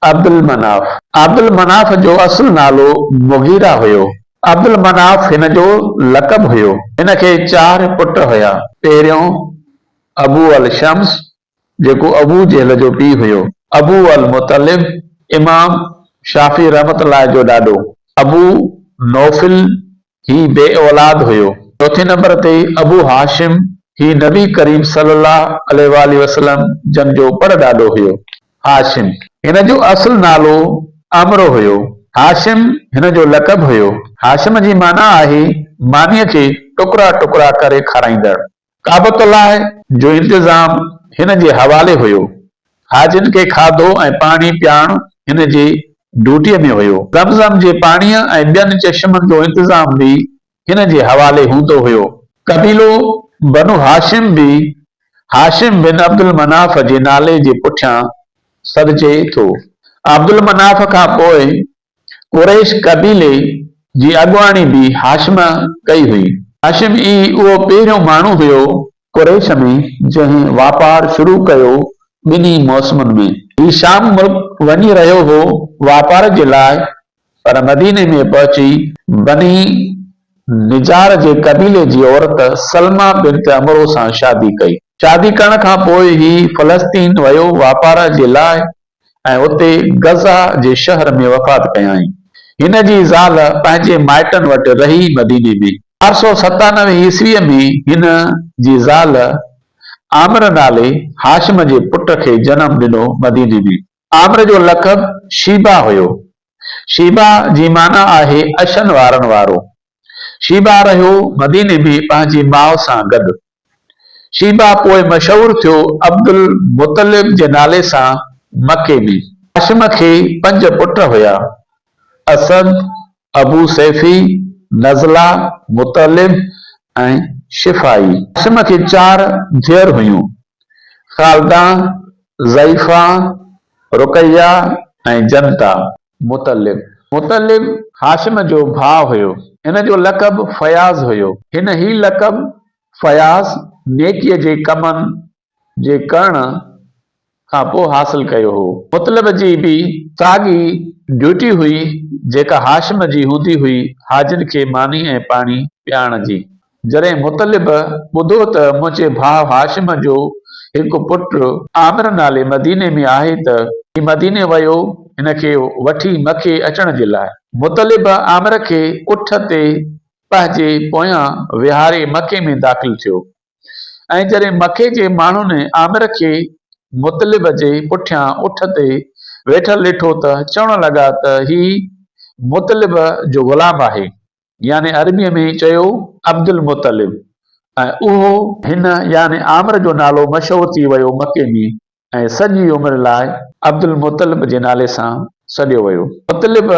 عبدالمناف، عبدالمناف جو اصل نالو مغيره هيو. عبدالمناف هن جو لقب هيو. هن کي چار پٽ هيا. پهريون ابو الشمس جيڪو ابو جهل جو پيء هيو. ابو المطلب، امام شافعي رحمة الله جو ڏاڏو. ابو نوفل، هي بي اولاد هيو. چوٿين نمبر تي ابو هاشم، هي نبي ڪريم صلي الله عليه واٰله وسلم جن جو پڙ ڏاڏو هيو. هاشم، هن جو اصل نالو عمرو هيو. هاشم هن جو لقب هيو. هاشم جي معنيٰ آهي مانيء کي ٽڪرا ٽڪرا ڪري کارائيندڙ. ڪعبة الله جو انتظام هن جي حوالي هيو. حاجين کي کاڌو ۽ پاڻي پيارڻ هن جي ڊيوٽيء ۾ هيو. زمزم جي پاڻيء ۽ ٻين چشمن جو انتظام به هن جي حوالي هوندو هيو. قبيلو بنو هاشم به هاشم بن عبدالمناف جي نالي جي پٺيان سڏجي ٿو. عبدالمناف کان پوء قريش قبيلي جي اڳواڻي به هاشم ڪئي هئي. هاشم ئي اهو پهريون ماڻهو هيو قريش ۾ جنهن واپار شروع ڪيو ٻنهي موسمن ۾. هي شام ملڪ وڃي رهيو هو واپار جي لاء پر مديني ۾ پهچي بني نجار جي قبيلي جي عورت سلميٰ بنت عمرو سان شادي ڪئي. شادي ڪرڻ کان پوء هي فلسطين ويو واپار جي لاء ۽ اتي غزه جي شهر ۾ وفات ڪيائين. هن جي زال پنهنجي مائٽن وٽ رهي مديني ۾. 497 عيسويء ۾ هن جي زال عامر نالي هاشم جي پٽ کي جنم ڏنو مديني ۾. عامر جو لقب شيبه هيو. شيبه جي معنيٰ آهي اشن وارن وارو. شيبه رهيو مديني ۾ پنهنجي ماء سان گڏ. شيبه پوء مشهور ٿيو عبدالمطلب جي نالي سان مڪي ۾. هاشم کي پنج پٽ هيا، اسد، ابو سيفي، نزله، مطلب ۽ شفائي. هاشم کي چار ڌيئر هيون، خالده، ضعيفه، رقيه ۽ جنته. مطلب، مطلب هاشم جو ڀاء هيو. هن جو لقب فياض هيو. هن هي لقب فياض نيڪيء جي ڪمن جي ڪرڻ کان پوء حاصل ڪيو هو. مطلب جي به ساڳي ڊيوٽي هئي جيڪا هاشم جي هوندي هئي حاجين کي ماني ۽ پاڻي پيارڻ جي. جڏهن مطلب ٻڌو ته منهنجي ڀاء هاشم جو هڪ پٽ عامر نالي مديني ۾ آهي ته هي مديني ويو هن کي وٺي مڪي اچڻ جي لاء. مطلب عامر کي اٺ تي پنهنجي پويان ويهاري مڪي ۾ داخل ٿيو ۽ جڏهن مڪي جي ماڻهن عامر کي مطلب جي پٺيان اٺ تي ويٺل ڏٺو ته چوڻ لڳا ته هي مطلب جو غلام آهي يعني عربيء ۾ چيو عبدالمطلب ۽ اهو هن يعني عامر جو نالو مشهور ٿي ويو مڪي ۾. ۽ سڄي عمر لاء عبدالمطلب جي نالي سان سڏيو ويو. مطلب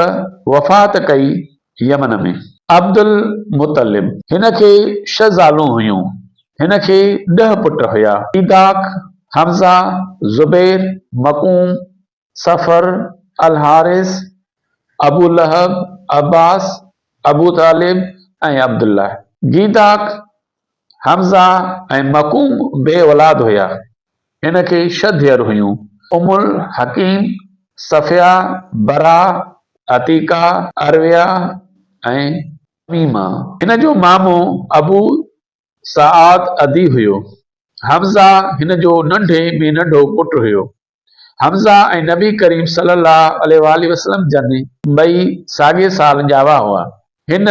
وفات ڪئي يمن ۾. عبدالمطلب هن کي ڇهه زالون هيون. هن کي ڏهه پٽ هيا. عيداق، حمزه، زبير، مقوم، صفر، الحارث، ابو لهب، عباس، ابو طالب ۽ عبدالله. گيداق، حمزه ۽ مقوم بي اولاد هيا. هن کي ڇهه ڌيئر هيون، ام الحڪيم، صفيه، براء، عتيقه، ارويه ۽ عميمه. هن جو مامو ابو سعاد عدي هيو. حمزه هن جو ننڍي ۾ ننڍو پٽ هيو. حمزه ۽ نبي ڪريم صلي الله عليه واٰله وسلم جن ٻئي ساڳئي سال ڄاوا هئا. هن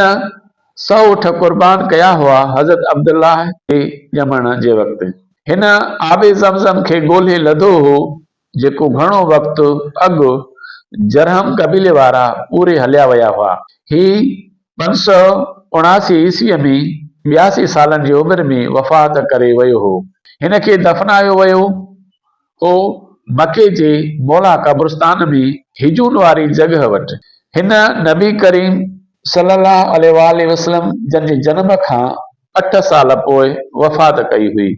سئو اٺ قربان ڪيا هئا حضرت عبدالله جي ڄمڻ جي وقت. هن آب زمزم کي ڳولهي لڌو هو جيڪو گهڻو وقت اڳ جرهم قبيلي وارا پوري هليا ويا هئا. هي 579 عيسويء ۾ 82 سالن جي عمر ۾ وفات ڪري ويو هو. هن کي دفنايو ويو هو مڪي جي مولا قبرستان ۾ هجون واري جڳهه وٽ هن نبي ڪريم صلي الله عليه واٰله وسلم جن جي جنم کان اٺ سال پوء وفات ڪئي هئي.